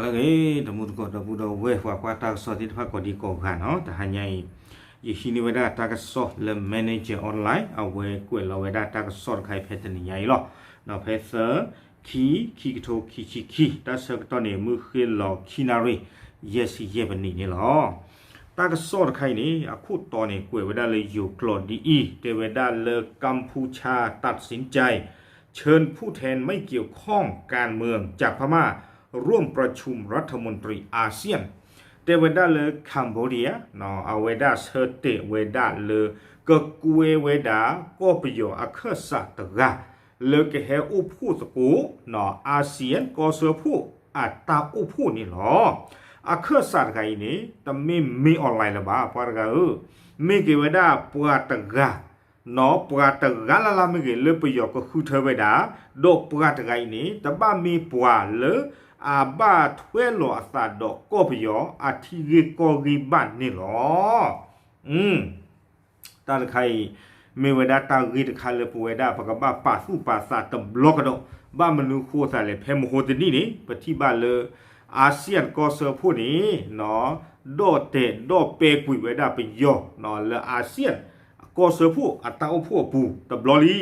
လၢအဂ့ၤ တမူတကိးဒီပုၢ်ဒီဝဲၢ် ပှၤကွၢ်တၢ်ကစီၣ်သ့ၣ်တဖၣ်ကိးဒံကိးဂၤနီၤ, တဟါညါအံၤ ယဟံးန့ၢ်ဝဲဒၣ်တၢ်ကစီၣ်လၢ Manager Online အဝဲကွဲးလီၤဝဲဒၣ်တၢ်ကစီၣ်တခါအံၤဖဲတနံၤညါအံၤလီၤ. ဒီးဖဲသၢ ခံ ခံကထိခံဆံခံ တၢ်ဆၢကတီၢ်န့ၣ် မုၢ်ဃ့ၢ်လီၤခံနၣ်ရံၣ် ယဲၢ်ဆံယဲၢ်မံးနံးန့ၣ်လီၤ. တၢ်ကစီၣ်တခါအံၤန့ၣ် အခိၣ်တီန့ၣ် ကွဲးဝဲဒၣ်လၢယိၤကျိာ်ဒ်အံၤ, တဲဝဲဒၣ်လၢ กัมพูชาตัดสินใจ เชิญผู้แทนไม่เกี่ยวข้องการเมืองจากพม่า ร่วมประชุมรัฐมนตรีอาเซียน တဲဝဲဒၣ်လၢ Cambodia အဝဲဒၣ်ဆၢတဲာ်ဝဲဒၣ်လၢ ကကွဲးဝဲဒၣ် ကီၢ်ပယီၤအခၢၣ်စးတဂၤ လၢကဟဲအိၣ်ဖှိၣ်သကိး အၤစံယၣ်ကီၢ်စၢဖှိၣ်အတၢ်အိၣ်ဖှိၣ်န့ၣ်လီၤ. အခၢၣ်စးတဂၤအံၤန့ၣ် တမ့ၢ်မ့ၢ် online လၢၤဘၣ် ပှၤတဂၤဧၢ, မ့ၢ်က့ၤဝဲဒၣ်ပှၤတဂၤ နီၢ်ပှၤတဂၤလၢ်လၢ်မ့ၢ်ဂ့ၤ လၢပယီၤကဃုထၢဝဲဒၣ်, ဒီးပှၤတဂၤအံၤန့ၣ် တဘၣ်မ့ၢ်ပှၤလၢ အဘၣ်ထွဲလီၤအသးဒီးကီၢ်ပယီၤ အထံဂ့ၢ်ကီၢ်ဂ့ၢ်ဘၣ်န့ၣ်လီၤ. တၢ်တခါအံၤ မ့ၢ်ဝဲဒၣ်တၢ်ဂ့ၢ်တခါလၢပဝဲဒၣ် ပကဘၣ်ပာ်သူၣ်ပာ်သးတဘျီကဒီး, ဘၣ်မနုၤဃိသးလဲၣ် ဖဲမဟိတနံၣ်န့ၣ် ပထံၣ်ဘၣ်လၢ အၤစံယၣ်ကီၢ်စၢဖှိၣ်န့ၣ် ဒီၣ်တဲာ်ဒီးပဲာ်ကွံာ်ဝဲဒၣ်ပယီၤ လၢအၤစံယၣ်ကီၢ်စၢဖှိၣ်အတၢ်အိၣ်ဖှိၣ်အပူၤတဘျီ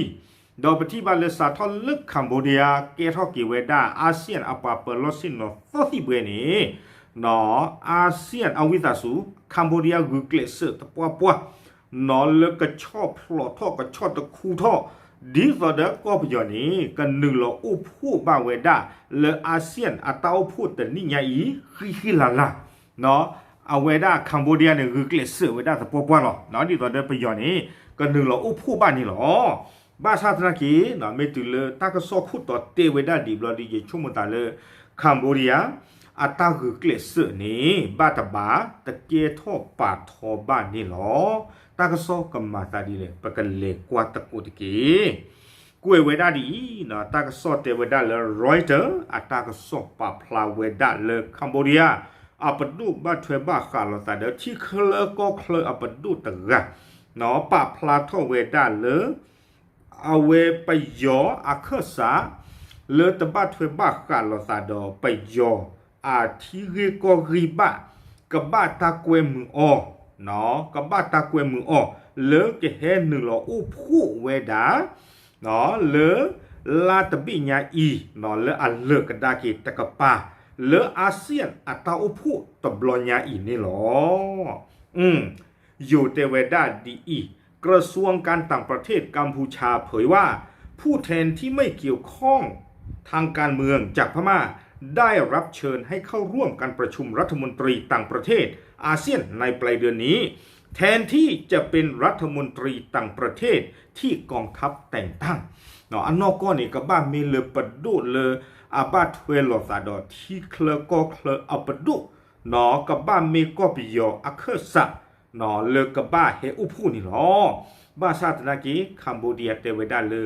လံ. ဒီးပထံၣ်ဘၣ်လၢစးထီၣ်လၢ Cambodia ကဲထီၣ်က့ၤဝဲဒၣ်အၤစံယၣ်အပှၤပၢၤလီၢ်ဆ့ၣ်နီၤသီသံၣ်ဘှဲန့ၣ် အၤစံယၣ်အဝံသးစူၤ Cambodia ဂုာ်ကျဲးစၢးသပှၢ်ပှၢ် နီၢ်လၢကဆီၣ်ဖျိးထီၣ်ကဆီၣ်တခူထီၣ် ဒ်သိးဒီးကီၢ်ပယီၤန့ၣ် ကနုာ်လီၤအိၣ်ဖှိၣ်ဘၣ်ဝဲဒၣ်လၢအၤစံယၣ်အတၢ်အိၣ်ဖှိၣ်တနံၣ်ညါအံၤ ဃံဃံလၤလၤ အဝဲဒၣ် Cambodia န့ၣ် ဂုာ်ကျဲးစၢးဝဲဒၣ်သပှၢ်ပှၢ်လီၤ. ဒ်သိးဒီးပယီၤန့ၣ် ကနုာ်လီၤအိၣ်ဖှိၣ်ဘၣ်န့ၣ်လီၤ. ဘၣ်ဆၣ်သနာ်က့ မ့ၢ်တုၤလၢတၢ်ကစီၣ်ခိၣ်တီတဲဝဲဒၣ်ဒံးဘျီဒီး ယဆိကမိၣ်သးလၢ Cambodia အတၢ်ဂုာ်ကျဲးစၢးန့ၣ် ဘၣ်တဘၣ်တကဲထီၣ်ပာ်ထီဘၣ်န့ၣ်လီၤ. တၢ်ကစီၣ်ကမၤသးဒ်လဲၣ် ပကလဲၤကွၢ်သကိးတက့ၢ်. ကွဲးဝဲဒၣ်ဒ်အံၤ, တၢ်ကစီၣ်တဲဝဲဒၣ်လၢ Reuters အတၢ်ကစီၣ်ပာ်ဖျါဝဲဒၣ်လၢ Cambodia အပဒိၣ်ဘၣ်ထွဲဘၣ်ဃးလိာ်သးဒီးထံချၢကီၢ်ချၢအပဒိၣ်တဂၤ ပာ်ဖျါထီၣ်ဝဲဒၣ်လၢ အဝဲပယီၤအခၢၣ်စး လၢတဘၣ်ထွဲဘၣ်ဃးလိာ်သးဒီးပယီၤအထံဂ့ၢ်ကီၢ်ဂ့ၢ်ဘၣ်, ကဘၣ်တၢ်ကွဲမုာ်အီၤ, ကဘၣ်တၢ်ကွဲမုာ်အီၤ လၢကဟဲနုာ်လီၤအိၣ်ဖှိၣ်ဝဲဒၣ် လၢ လါတဘ့ၣ်ညါအံၤ လၢအလၢာ်ကဒါက့ၤတကပၤ လၢအၤစံယၣ်အတၢ်အိၣ်ဖှိၣ်တဘျီညါအံၤန့ၣ်လီၤ. ယိၤတဲဝဲဒၣ်ဒ်အံၤ, กระทรวงการต่างประเทศกัมพูชาเผยว่า ผู้แทนที่ไม่เกี่ยวข้องทางการเมืองจากพม่า ได้รับเชิญให้เข้าร่วมการประชุมรัฐมนตรีต่างประเทศอาเซียนในปลายเดือนนี้ แทนที่จะเป็นรัฐมนตรีต่างประเทศที่กองทัพแต่งตั้ง အနီၢ်ကီၢ်န့ၣ် ကဘၣ်မ့ၢ်လၢပဒိၣ်လၢအဘၣ်ထွဲလိာ်သးဒီးထံချၢကီၢ်ချၢအပဒိၣ်, ကဘၣ်မ့ၢ်ကီၢ်ပယီၤအခၢၣ်စး လၢကဘၣ်ဟဲအိၣ်ဖှိၣ်န့ၣ်လီၤ. ဘၣ်ဆၣ်သနာ်က့ Cambodia တဲဝဲဒၣ်လၢ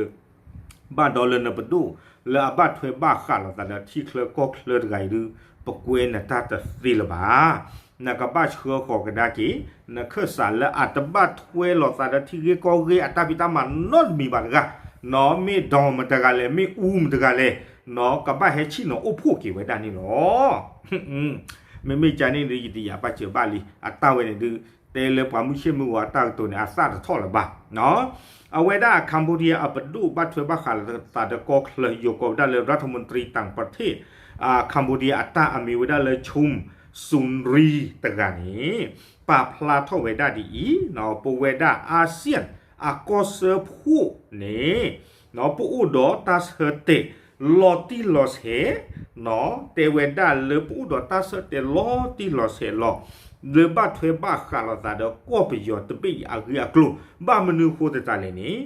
ဘၣ်ဒီးလၢနပဒိၣ်လၢအဘၣ်ထွဲဘၣ်ဃးလိာ်သးဒီးထံချၢကီၢ်ချၢတဂၤအံၤဒုး ပကွဲနတၢ်တသ့လၢၤဘၣ်. နကဘၣ်ဆှၢဃီၤကဒါက့ၤ နခၢၣ်စးလၢအတဘၣ်ထွဲလိာ်သးဒီးထံဂ့ၢ်ကီၢ်ဂ့ၢ်အတၢ်ဖံးတၢ်မၤနီတမံၤဘၣ်တဂၤ, နီၢ်မ့ၢ်ဒီမတဂၤလဲၣ် မ့ၢ်အူမတဂၤလဲၣ်, နီၢ်ကဘၣ်ဟဲဆ့ၣ်နီၤအိၣ်ဖှိၣ်က့ၤဝဲဒၣ်န့ၣ်လီၤ. မ့မ့ၢ်ကန့ၣ်ဒီး ယတယာ်ဘၣ်စၢၤဘၣ်လံ အတၢ်ဝဲန့ၣ်ဒုး တဲလၢပှၤမုၢ်ဆ့ၣ်မုၢ်ဂီၤအတၢ်ကတိၤန့ၣ် အသၣ်တထီၣ်လၢၤဘၣ်. အဝဲဒၣ် Cambodia အပဒိၣ်ဘၣ်ထွဲဘၣ်ဃးလိာ်သးဒီးကီၢ်ချၢ ယိၤကိးဝဲဒၣ်လၢ รัฐมนตรีต่างประเทศ Cambodia အတၢ်အမံၤဝဲဒၣ်လၢ Chum Sounry တဂၤန့ၣ် ပာ်ဖျါထီၣ်ဝဲဒၣ်ဒ်အံၤ, ပဝဲဒၣ် အၤစံယၣ် အကီၢ်စၢဖှိၣ်န့ၣ် ပအိၣ်ဒီးတၢ်ဆၢတဲာ်လီၤတံၢ်လီၤဆဲး, တဲဝဲဒၣ်လၢပအိၣ်ဒီးတၢ်ဆၢတဲာ်လီၤတံၢ်လီၤဆဲးလီၤ, လၢဘၣ်ထွဲဘၣ်ဃးလိာ်သးဒီးကီၢ်ပယီၤတဘ့ၣ်အံၤအဂ့ၢ်အကျိၤ, ဘၣ်မနုၤဃိသတးလဲၣ်န့ၣ်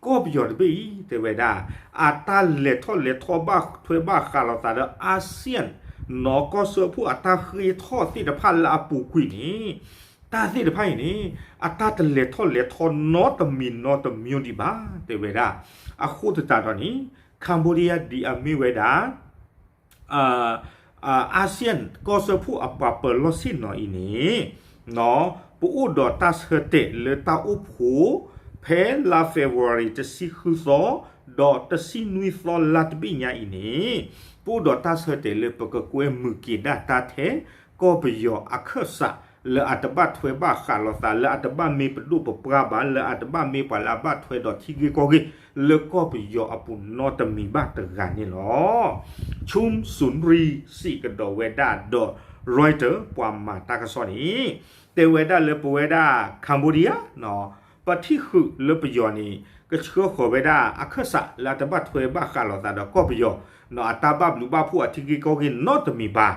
ကီၢ်ပယီၤတဘ့ၣ်အံၤ တဲဝဲဒၣ် အတၢ်လဲၤထီၣ်လဲၤထီဘၣ်ထွဲဘၣ်ဃးလိာ်သးဒီး အၤစံယၣ် နီၢ်ကီၢ်စၢဖှိၣ်အတၢ်ဃ့ထီၣ်သ့ၣ်တဖၣ်လၢအပူၤကွံာ်န့ၣ် တၢ်သ့ၣ်တဖၣ်အံၤန့ၣ် အတၢ်တလဲၤထီၣ်လဲၤထီနီတမံၤနီတမံၤဒံးဘၣ် တဲဝဲဒၣ်. အဃိသတးဒီးန့ၣ် Cambodia ဒ်အမ့ၢ်ဝဲဒၣ် အၤစံယၣ်ကီၢ်စၢဖှိၣ်အပှၤပၢၤလီၢ်ဆ့ၣ်နီၤအံၤန့ၣ် ပအိၣ်ဒီးတၢ်ဆၢတဲာ်လၢတၢ်အိၣ်ဖှိၣ် ဖဲလါ February တဆံဃုသီ ဒီးတဆံနွံသီလါတဘ့ၣ်ညါအံၤန့ၣ် ပအိၣ်ဒီးတၢ်ဆၢတဲာ်လၢပကကွဲမုာ်က့ၤဒၣ်တၢ်ထဲ ကီၢ်ပယီၤအခၢၣ်စး လၢအတဘၣ်ထွဲဘၣ်ဃးလိာ်သး လၢအတဘၣ်မ့ၢ်ပဒိၣ်ပပှၢ်ဘၣ် လၢအတဘၣ်မ့ၢ်ပှၤလၢအဘၣ်ထွဲဒီးထံဂ့ၢ်ကီၢ်ဂ့ၢ် လၢကီၢ်ပယီၤအပူၤနီတမံၤဘၣ်တဂၤန့ၣ်လီၤ. ချူစူၣ်ရံစံးကဒီးဝဲဒၣ်ဒီး Reuters ပှၤမၤတၢ်ကစီၣ်န့ၣ် တဲဝဲဒၣ်လၢပဝဲဒၣ် Cambodia ပထံၣ်ဃုာ်လၢပယီၤန့ၣ် ကဆှၢဃီၤဝဲဒၣ်အခၢၣ်စးလၢအတဘၣ်ထွဲဘၣ်ဃးလိာ်သးဒီးကီၢ်ပယီၤ အတၢ်ဘၣ်ဘျုးဘၣ်ဖှိၣ်အထံဂ့ၢ်ကီၢ်ဂ့ၢ်နီတမံၤဘၣ်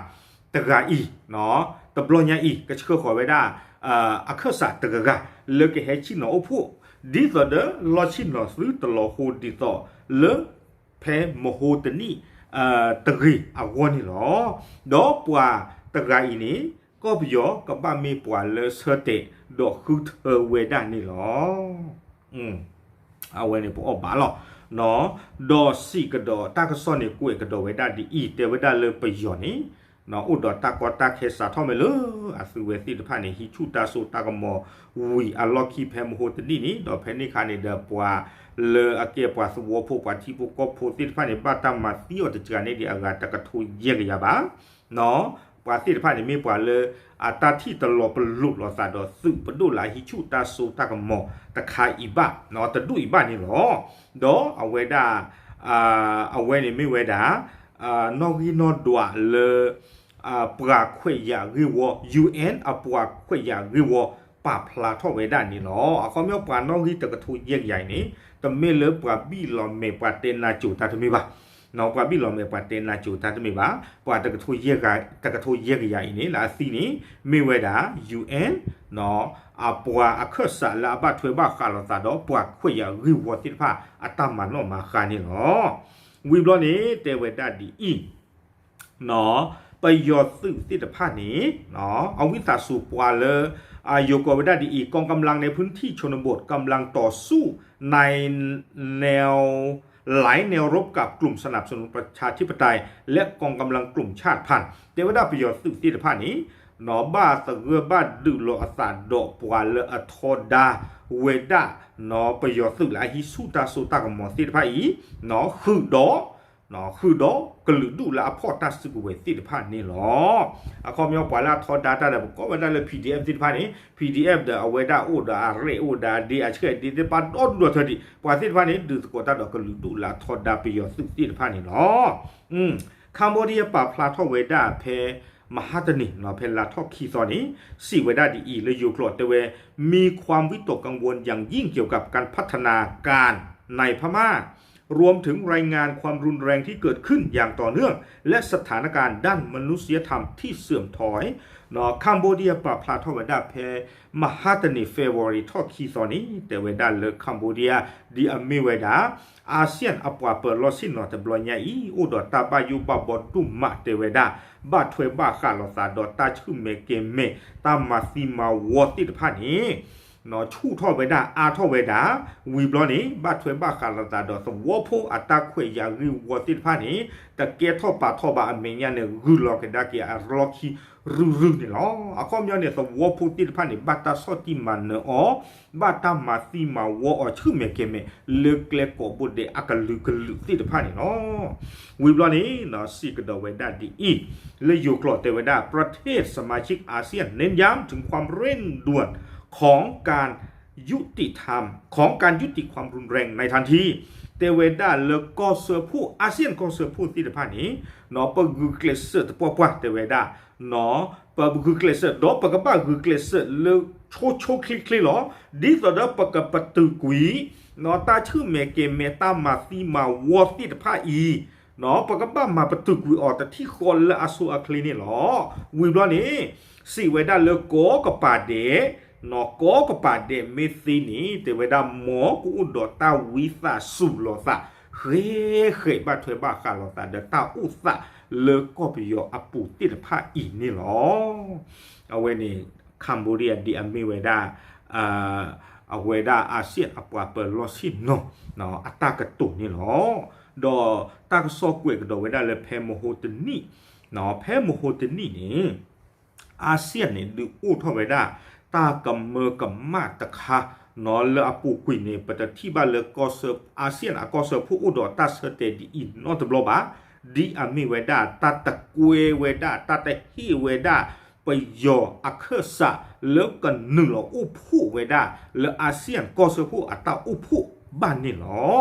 တဂၤအံၤ တဘျီညါအံၤ ကဆှၢဃီၤဝဲဒၣ် အခၢၣ်စးတဂၤဂၤ လၢကဟဲဆ့ၣ်နီၤအိၣ်ဖှိၣ် ဒ်သိးဒီးလီၢ်ဆ့ၣ်နီၤသုတလီၤဃိဒ်သိးလၢ ဖဲမဟိတနံၣ် တဂ့ၤအဂီၢ်န့ၣ်လီၤ. ဒီးပှၤတဂၤအံၤန့ၣ် ကီၢ်ပယီၤကဘၣ်မ့ၢ်ပှၤလၢဆၢတဲာ် ဒီးဃုထၢဝဲဒၣ်န့ၣ်လီၤ. အဝဲန့ၣ်ပအီၣ်ဘၣ်လီၤ. ဒီးစံးကဒီးတၢ်ကစီၣ်န့ၣ် ကွဲးကဒီးဝဲဒၣ်ဒ်အံၤ တဲဝဲဒၣ်လၢပယီၤန့ၣ် အိၣ်ဒီးတၢ်ကီတၢ်ခဲစးထီၣ်မ့ၢ်လၢ အသုဝဲသ့ၣ်တဖၣ်န့ၣ် ဟံးဆူၣ်တၢ်စိတၢ်ကမီၤဝံၤအလီၢ်ခံဖဲမဟိတနံၣ်န့ၣ် ဒီးဖဲန့ၣ်အခါန့ၣ်ဒီးပှၤလၢအကဲပှၤသဝီဖိ ပှၤထံဖိကီၢ်ဖိသ့ၣ်တဖၣ်န့ၣ် ဘၣ်တၢ်မၤသံအီၤတစှၤန့ၣ်ဒံးအဂၤတကထိယဲၢ်ကယၤဘၣ် ပှၤသ့ၣ်တဖၣ်န့ၣ်မ့ၢ်ပှၤလၢ အတၢ်ထံၣ်တလီၤပလိာ်လိာ်သးဒီးသုးပဒိၣ်လၢအဟံးဆူၣ်တၢ်စိတၢ်ကမီၤတခါအံၤဘၣ် တဒူၣ်အံၤဘၣ်န့ၣ်လီၤ. ဒီးအဝဲဒၣ် အဝဲန့ၣ်မ့ၢ်ဝဲဒၣ် နီၣ်ဂံၢ်နီၣ်ဒွးလၢ ပှၤခွဲးယာ်ဂ့ၢ်ဝီ ယူၣ်အၣ် အပှၤခွဲးယာ်ဂ့ၢ်ဝီ ပာ်ဖျါထီၣ်ဝဲဒၣ်န့ၣ်လီၤ. အခီပညီပှၤနီၣ်ဂံၢ်တကထိယဲၢ်ကယၤအံၤန့ၣ် တမ့ၢ်လၢပှၤဘံၣ်လီၤမဲာ်ပှၤတဲနၤကိၤတၢ်တမ့ၢ်ဘၣ် ပှၤဘံၣ်လီၤမဲာ်ပှၤတဲနၤကိၤတၢ်တမ့ၢ်ဘၣ် ပှၤတကထိယဲၢ်ကယၤအံၤန့ၣ် လၢအသံန့ၣ် မ့ၢ်ဝဲဒၣ် ယူၣ်အၣ် အပှၤအခၢၣ်စးလၢအဘၣ်ထွဲဘၣ်ဃးလိာ်သးဒီးပှၤခွဲးယာ်ဂ့ၢ်ဝီသ့ၣ်တဖၣ် အတၢ်မၤနီၣ်မၤဃါန့ၣ်လီၤ. ဝံၤဘျီန့ၣ် တဲဝဲဒၣ်ဒ်အံၤ ပယီၤသုးသ့ၣ်တဖၣ်န့ၣ် အဝံသးစူၤပှၤလၢ ယိၤကိးဝဲဒၣ်ဒ်အံၤ กองกำลังในพื้นที่ชนบทกำลังต่อสู้ในแนว หลายแนวรบกับกลุ่มสนับสนุนประชาธิปไตยและกองกำลังกลุ่มชาติพันธุ์ တဲဝဲဒၣ်ပယီၤသုးသ့ၣ်တဖၣ်န့ၣ် ဘၣ်သဂၢၢ်ဘၣ်ဒုးလီၤအသးဒီးပှၤလၢအထီဒါဝဲဒၣ် ပယီၤသုးလၢအဟံးဆူၣ်တၢ်စိတၢ်ကမီၤသ့ၣ်တဖၣ်အံၤ ဃုာ်ဒီး ဃုာ်ဒီးကလုာ်ဒူၣ်လၢအဖီၣ်တၢ်စုကဝဲၤသ့ၣ်တဖၣ်န့ၣ်လီၤ. အခီပညီပှၤလၢအထီဒါတၢ်ဒီး ပကိးဝဲဒၣ်လၢ PDF သ့ၣ်တဖၣ်န့ၣ် PDF ဒီးအဝဲဒၣ်အိၣ်ဒီးအရဲၣ်အိၣ်ဒီးအဒ့အဆှဲးဒ့သ့ၣ်တဖၣ်ဒီဒူၣ်ဒီထၢဒံး ပှၤသ့ၣ်တဖၣ်န့ၣ် ဒုးသကိးတၢ်ဒီးကလုာ်ဒူၣ်လၢအထီဒါပယီၤသုးသ့ၣ်တဖၣ်န့ၣ်လီၤ. Cambodia ပာ်ဖျါထီၣ်ဝဲဒၣ်ဖဲ မဟါတနံၤ ဖဲလါထီၣ်ခံသီန့ၣ် စံးဝဲဒၣ်ဒ်အံၤ လၢယိၤကျိာ်တဲဝဲ มีความวิตกกังวลอย่างยิ่งเกี่ยวกับการพัฒนาการในพม่า รวมถึงรายงานความรุนแรงที่เกิดขึ้นอย่างต่อเนื่อง และสถานการณ์ด้านมนุษยธรรมที่เสื่อมถอย Cambodia ပာ်ဖျါထီၣ်ဝဲဒၣ်ဖဲ မဟါတနံၤ February ထီၣ်ခံသီန့ၣ် တဲဝဲဒၣ်လၢ Cambodia ဒ်အမ့ၢ်ဝဲဒၣ် အၤစံၣ်အပှၤပၢၤလီၢ်ဆ့ၣ်နီၤတဘျီညါအံၤ အိၣ်ဒီးတၢ်ဘၣ်ယိၣ်ဘၣ်ဘီဒိၣ်မး တဲဝဲဒၣ် ဘၣ်ထွဲဘၣ်ဃးလိာ်သးဒီးတၢ်ဆူၣ်မဲာ်ကဲၤမဲာ် တၢ်မၤသံမၤဝီသ့ၣ်တဖၣ်န့ၣ် ဆူၣ်ထီၣ်ဝဲဒၣ် အါထီၣ်ဝဲဒၣ် ဝံၤဘျီန့ၣ် ဘၣ်ထွဲဘၣ်ဃးလိာ်သးဒီးသဝီဖိအတၢ်ခွဲးယာ်ဂ့ၢ်ဝီသ့ၣ်တဖၣ်န့ၣ် တကဲထီၣ်ပာ်ထီၣ်ဘၣ်အမဲာ်ညါန့ၣ် ဂုာ်လီၤကဒါက့ၤအလီၢ်ခံရုၢ်ရုၢ်န့ၣ်လီၤ. အခီပညီန့ၣ် သဝီဖိသ့ၣ်တဖၣ်န့ၣ် ဘၣ်တၢ်ဆီၣ်တံၢ်မၤနၢၤအီၤ ဘၣ်တၢ်မၤသံမၤဝီအီၤဆူၣ်မဲာ်ကဲၤမဲာ် လၢကျဲကိးဘိဒဲးအကလုာ်ကလုာ်သ့ၣ်တဖၣ်န့ၣ်လီၤ. ဝံၤဘျီန့ၣ် စံးကဒီးဝဲဒၣ်ဒ်အံၤ လၢယိၤကျိာ်တဲဝဲဒၣ် ประเทศสมาชิกอาเซียนเน้นย้ำถึงความเร่งด่วนของการยุติธรรม ของการยุติความรุนแรงในทันที တဲဝဲဒၣ်လၢကီၢ်စၢဖှိၣ် အၤစံၣ်ကီၢ်စၢဖှိၣ်သ့ၣ်တဖၣ်န့ၣ် ပဂုာ်ကျဲးစၢးသပှၢ်ပှၢ်တဲဝဲဒၣ် ပဂုာ်ကျဲးစၢး ဒီးပကဘၣ်ဂုာ်ကျဲးစၢးလၢဆိဆိချ့ချ့လီၤ. ဒ်သိးဒီးပကပတုာ်ကွံာ် တၢ်ဆူၣ်မဲာ်ကဲၤမဲာ်တၢ်မၤသံမၤဝီသ့ၣ်တဖၣ်အံၤ ပကဘၣ်မၤပတုာ်ကွံာ်အီၤတထံၣ်ဃီလၢအဆိအချ့န့ၣ်လီၤ. ဝံၤဘျီန့ၣ် စံးဝဲဒၣ်လၢကိးကပၤဒဲး ကိးကပၤဒဲးမ့ၢ်သ့န့ၣ် တဲဝဲဒၣ် မ်ကအိၣ်ဒီးတၢ်ဝံသးစူၤလိာ်သး ဃဲဃဲးဘၣ်ထွဲဘၣ်ဃးလိာ်သးဒီးတၢ်အိၣ်သးလၢကီၢ်ပယီၤအပူၤသ့ၣ်တဖၣ်အံၤန့ၣ်လီၤ. အဝဲန့ၣ် Cambodia ဒ်အမ့ၢ်ဝဲဒၣ် အဝဲဒၣ်အၤစံၣ်အပှၤပၢၤလီၢ်ဆ့ၣ်နီၤ အတၢ်ကတိၤန့ၣ်လီၤ. ဒီးတၢ်ကစီၣ်ကွဲးကဒီးဝဲဒၣ်လၢဖဲမဟိတနံၣ် ဖဲမဟိတနံၣ်န့ၣ် အၤစံၣ်န့ၣ် ဒုးအိၣ်ထီၣ်ဝဲဒၣ် တၢ်ကမၢကမၣ်တခါ နီၢ်လၢအပူၤကွံာ်န့ၣ် ပတထံၣ်ဘၣ်လၢကီၢ်ဆၢ အါစံၣ်အကီၢ်ဆၢဖိအိၣ်ဒီးတၢ်ဆၢတဲာ်ဒ်အံၤနီတဘျီဘၣ်. ဒ်အမ့ၢ်ဝဲဒၣ် တၢ်တကွဲဝဲဒၣ် တၢ်တဟ့ၣ်ဝဲဒၣ် ပယီၤအခၢၣ်စးလၢကနုာ်လီၤအိၣ်ဖှိၣ်ဝဲဒၣ် လၢအါစံၣ်ကီၢ်ဆၢဖိအတၢ်အိၣ်ဖှိၣ်ဘၣ်န့ၣ်လီၤ.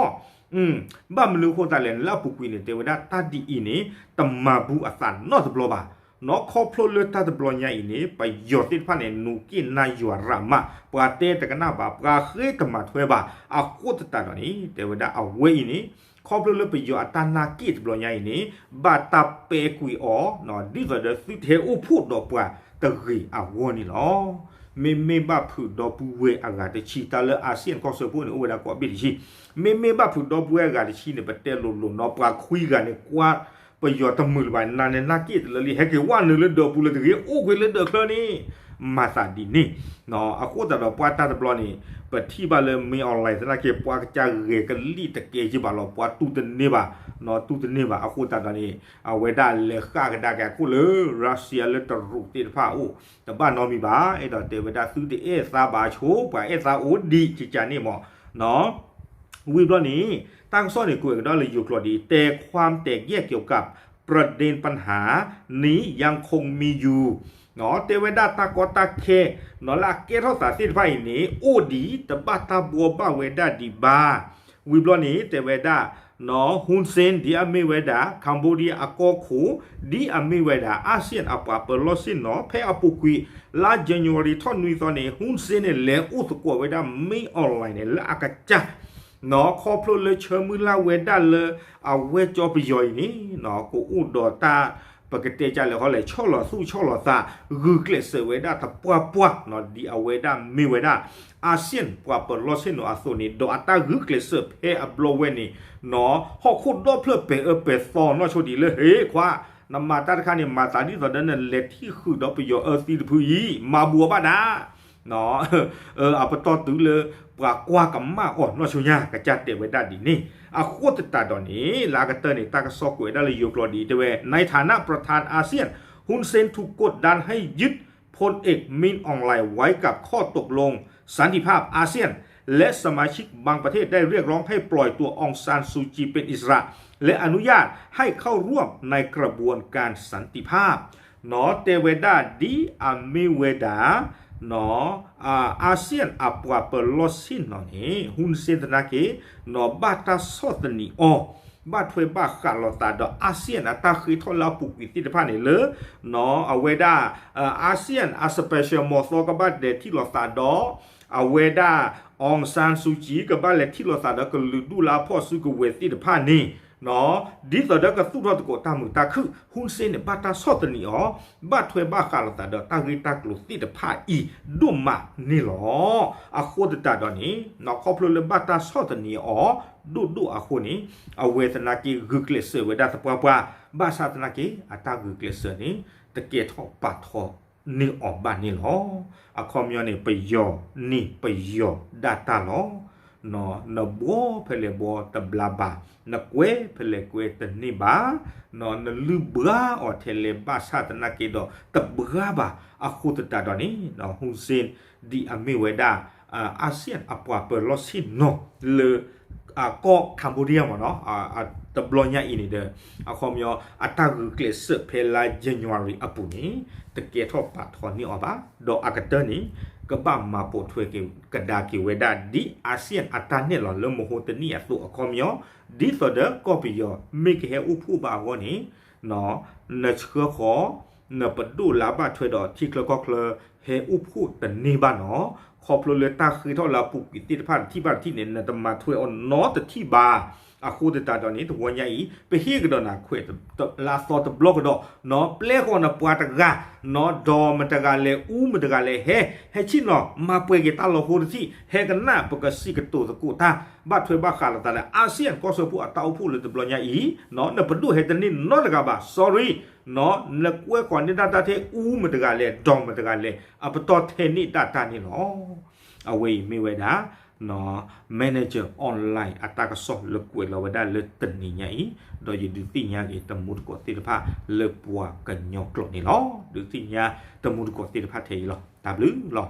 ဘၣ်မနုၤအဃိသတးလဲၣ်န့ၣ် လၢအပူၤကွံာ်န့ၣ် တဲဝဲဒၣ်တၢ်ဒ်အံၤန့ၣ် တမၤဘူးအသးနီတဘျီဘၣ်. နီၢ်ခီဖျိလၢတၢ်တဘျီညါအံၤန့ၣ် ပယီၤသ့ၣ်တဖၣ်န့ၣ် နူၤက့ၣ်နါယွၤရးမး ပှၤတဲတကနၣ်ဘၣ် ပှၤဃ့တမၤထွဲဘၣ် အဃိသတးဒီးန့ၣ် တဲဝဲဒၣ်အဝဲအံၤန့ၣ် ခီဖျိလၢပယီၤအတၢ်နာ်က့ၣ်တဘျီညါအံၤန့ၣ် ဘၣ်တၢ်ပဲာ်ကွံာ်အီၤ ဒ်သိးဒီးသုတဟဲအိၣ်ဖှိၣ်ဒီးပှၤတဂ့ၤအဂီၢ်န့ၣ်လီၤ. မ့မ့ၢ်ဘၣ်ဖုးဒီပုၢ်ဝဲၢ်အဂၤတဆံ တၢ်လၢအါစံၣ်ကီၢ်ဆၢဖိန့ၣ် အိၣ်ဝဲဒၣ်ကိးဘ့ၣ်တဆံ မ့မ့ၢ်ဘၣ်ဖုးဒီပုၢ်ဝဲၢ်အဂၤတဆံန့ၣ် ပတဲလိၤလိၤနီၢ် ပှၤခွံဂၤန့ၣ် ကွၢ်ပယီၤတမုာ်လၢၤဘၣ် နၤန့ၣ်နာ်က့ၣ်တလၢလံ ဟဲက့ၤဝဲနုာ်လၢဒၢးပူၤလၢတဂ့ၤ အိၣ်ကွံာ်လၢဒၢးချၢန့ၣ် မၤသးဒ်န့ၣ် အဃိသတးဒီးပှၤတၢ်တဘျီန့ၣ် ပထံၣ်ဘၣ်လၢ မင်းအောင်လှိုင် သနာ်က့ ပှၤကစၢ်ဂဲၤကလံၣ်တကဲက့ဘၣ်လီၤ ပှၤတူၢ်တန့ၢ်ဘၣ် တူၢ်တန့ၢ်ဘၣ် အဃိသတးဒီးန့ၣ် အဝဲဒၣ်လဲၤဃၣ်ကဒါက့ၤအခိၣ်လၢ Russia လၢတရူးသ့ၣ်တဖၣ်အအိၣ် တဘၣ်နီတမံၤဘၣ် အဲၣ်ဒိးတဲဝဲဒၣ်သုတအဲၣ်သးဘၣ်ဆိ ပှၤအဲၣ်သးအိၣ်ဒံးကကန့ၣ်မး ဝံၤဘျီန့ၣ် တၢ်ကစီၣ်န့ၣ် ကွဲးကဒီးလၢယိၤကျိာ်ဒ်အံၤ แต่ความแตกแยกเกี่ยวกับประเด็นปัญหานี้ยังคงมีอยู่ တဲဝဲဒၣ်တၢ်ကီတၢ်ခဲ နီၢ်လၢအကဲထီၣ်သးသ့ၣ်တဖၣ်အံၤန့ၣ် အိၣ်ဒံးတဘၣ်တၢ်ဘှီဘၣ်ဝဲဒၣ်ဒံးဘၣ်. ဝံၤဘျီန့ၣ် တဲဝဲဒၣ် နီၢ် Hun Sen ဒ်အမ့ၢ်ဝဲဒၣ် Cambodia အကီၢ်ခိၣ် ဒ်အမ့ၢ်ဝဲဒၣ် အါစံၣ်အပှၤပၢၤလီၢ်ဆ့ၣ်နီၤ ဖဲအပူၤကွံာ် လါ January ထီၣ်နွံသီန့ၣ် Hun Sen န့ၣ် လဲၤအိၣ်သကိးဝဲဒၣ် မင်းအောင်လှိုင် န့ၣ် လၢအကစၢ် နီၢ် ခီဖျိလၢဆၢမုၢ်လၢ်ဝဲဒၣ်လၢ အဝဲကၠီပယီၤအံၤန့ၣ် ကအိၣ်ဒီးတၢ် ပကတဲကလဲာ်ဃီလဲၣ် ဆီၣ်လီၤသူၣ်ဆီၣ်လီၤသး ဂုာ်ကျဲးစၢးဝဲဒၣ်သပှၢ်ပှၢ် နီၢ် ဒ်အဝဲဒၣ်မ့ၢ်ဝဲဒၣ် အါစံၣ်ပှၤပၢၤလီၢ်ဆ့ၣ်နီၤအသိးန့ၣ် ဒီးအတၢ်ဂုာ်ကျဲးစၢးဖဲအဘျီဝဲန့ၣ် နီၢ် ဟီၣ်ခိၣ်ဒီဖျၢၣ်ပဲၤအၢပဲၤသီနီၢ်ဆိဒံးလၢ ဟ့ၣ်ခွါ နမၤတၢ်တခါန့ၣ် မၤသးဒ်သိးဒီးနလဲၤထံၣ်ဃုာ်ဒီးပယီၤအၢသံတဖုအံၤ မၤဘူးအီၤဘၣ်ဒၣ် အပတီၢ်တုၤလၢ ပှၤကွၢ်ကမၣ်အီၤနီၢ်ဆိညါ ကစၢ်တဲဝဲဒၣ်ဒ်န့ၣ် အဃိသတးဒီးန့ၣ် လၢအကတၢၢ်န့ၣ် တၢ်ကစီၣ်ကွဲးဝဲဒၣ်လၢယိၤကျိာ်ဒ်အံၤ တဲဝဲ ในฐานะประธานอาเซียน ฮุนเซนถูกกดดันให้ยึดพลเอก มิน อองไลน์ ไว้กับข้อตกลงสันติภาพอาเซียน และสมาชิกบางประเทศได้เรียกร้องให้ปล่อยตัวองซานซูจีเป็นอิสระ และอนุญาตให้เข้าร่วมในกระบวนการสันติภาพ နီၢ် တဲဝဲဒၣ်ဒ်အမ့ၢ်ဝဲဒၣ် နီၢ် အါစံၣ်အပှၤပၢၤလီၢ်ဆ့ၣ်နီၤန့ၣ် ဟူၣ်စ့ၣ်သနာ်က့ နီၢ် ဘၣ်တၢ်ဆီၣ်သနံးအီၤ ဘၣ်ထွဲဘၣ်ဃးလိာ်သးဒီး အါစံၣ်အတၢ်ဃ့ထီၣ်လၢအပူၤကွံာ်သ့ၣ်တဖၣ်န့ၣ်လၢ နီၢ် အဝဲဒၣ် အါစံၣ်အ special မီၤသီကဘၣ်လဲၤထံၣ်လိာ်သးဒီး အဝဲဒၣ် အောင်ဆန်းစုကြည် ကဘၣ်လဲၤထံၣ်လိာ်သးဒီးကလုာ်ဒူၣ်လၢအဖီၣ်စုကဝဲၤသ့ၣ်တဖၣ်န့ၣ် နီၢ် ဒ်သိးဒီးကသူၣ်ထီၣ်သကိးတၢ်မုာ်တၢ်ခုၣ် ဟူၣ်စ့ၣ်န့ၣ် ဘၣ်တၢ်ဆီၣ်သနံးအီၤ ဘၣ်ထွဲဘၣ်ဃးလိာ်သးဒီးတၢ်ဂ့ၢ်တၢ်ကျိၤသ့ၣ်တဖၣ်အံၤ ဒိၣ်မးန့ၣ်လီၤ. အဃိသတးဒီးန့ၣ် နီၢ် ခီဖျိလၢဘၣ်တၢ်ဆီၣ်သနံးအီၤ ဒိၣ်ဒိၣ်အဃိန့ၣ် အဝဲသနာ်က့ဂုာ်ကျဲးစၢးဝဲဒၣ်သပှၢ်ပှၢ် ဘၣ်ဆၣ်သနာ်က့ အတၢ်ဂုာ်ကျဲးစၢးန့ၣ် တကဲထီၣ်ပာ်ထီၣ်န့ၢ်အီၤဘၣ်န့ၣ်လီၤ. အခီပညီန့ၣ် ပယီၤန့ၣ်ပယီၤဒၣ်တၢ်လီၤ. နီၢ် နဘှီဖဲလဲၣ်ဘှီတဘျါဘၣ်, နကွဲဖဲလဲၣ်ကွဲတန့ၢ်ဘၣ်, နီၢ် နလုၢ်ဘှါအီၤထဲလဲၣ်ဘၣ်ဆၣ်သနာ်က့ဒီး တဘှါဘၣ်. အဃိသတးဒီးန့ၣ် နီၢ် ဟူၣ်စ့ၣ် ဒ်အမ့ၢ်ဝဲဒၣ် အါစံၣ်အပှၤပၢၤလီၢ်ဆ့ၣ်နီၤလၢ ကီၢ် Cambodia မ့ၢ်နီၢ် တဘျီညါအံၤန့ၣ်ဒီး အခီပညီ အတၢ်ဂုာ်ကျဲးစၢးဖဲလါ January အပူၤန့ၣ် တကဲထီၣ်ပာ်ထီၣ်န့ၢ်အီၤဘၣ်. ဒီးအကတၢၢ်န့ၣ် ကဘၣ်မၤပိာ်ထွဲကဒါက့ၤဝဲဒၣ် ဒ်အါစံၣ်အတၢ်နဲၣ်လီၤလၢမဟိတနံၣ်အသိးအခီပညီ ဒ်သိးဒီးကီၢ်ပယီၤမ့ၢ်ကဟဲအိၣ်ဖှိၣ်ဘၣ်အဂီၢ်န့ၣ် နီၢ် နဆှၢဃီၤ နပဒိၣ်လၢအဘၣ်ထွဲဒီးထံချၢကီၢ်ချၢ ဟဲအိၣ်ဖှိၣ်တန့ၢ်ဘၣ်နီၢ်. ခီဖျိလၢတၢ်ဃ့ထီၣ်လၢအပူၤကွံာ်သ့ၣ်တဖၣ်တထံၣ်ဘၣ်တထံၣ်န့ၣ် နတမၤထွဲအီၤနီတထံၣ်ဘၣ်. အဃိသတးဒီးန့ၣ် တဝီညါအံၤ ပဟ့ၣ်ကဒီးနၤခွဲးလၢအသီတဘျီကဒီး နီၢ် ပျဲဃီၤနပှၤတဂၤ နီၢ် ဒီးမတဂၤလဲၣ် အူမတဂၤလဲၣ် ဟဲ ဟဲဆ့ၣ်နီၤ မၤပှဲၤက့ၤတၢ်လီၤဟိတထံၣ် ဟဲကနၣ်ပကစံးကတိၤသကိးတၢ် ဘၣ်ထွဲဘၣ်ဃးလိာ်သးလၢ အါစံၣ်ကီၢ်စၢဖှိၣ်အတၢ်အိၣ်ဖှိၣ်လၢတဘျီညါအံၤ နီၢ် နပဒိၣ်ဟဲတန့ၢ်နီတဂၤဘၣ် sorry နီၢ် နကွဲဃီၤန့ၢ်ဒၣ်တၢ်ထဲအူမတဂၤလဲၣ် ဒီးမတဂၤလဲၣ် အပတီၢ်ထဲန့ၣ်ဒၣ်တၢ်န့ၣ်လီၤ. အဝဲအံၤမ့ၢ်ဝဲဒၣ် နီၢ် Manager Online အတၢ်ကစီၣ်လၢကွဲးလီၤဝဲဒၣ်လၢတနံၤညါအံၤ ဒီးယဒုးသ့ၣ်ညါက့ၤတမူတကိးသ့ၣ်တဖၣ်လၢပှၤကညီကျိာ်န့ၣ်လီၤ. ဒုးသ့ၣ်ညါတမူတကိးသ့ၣ်တဖၣ်ထဲအံၤလီၤ. တၢ်ဘျုးလီၤ.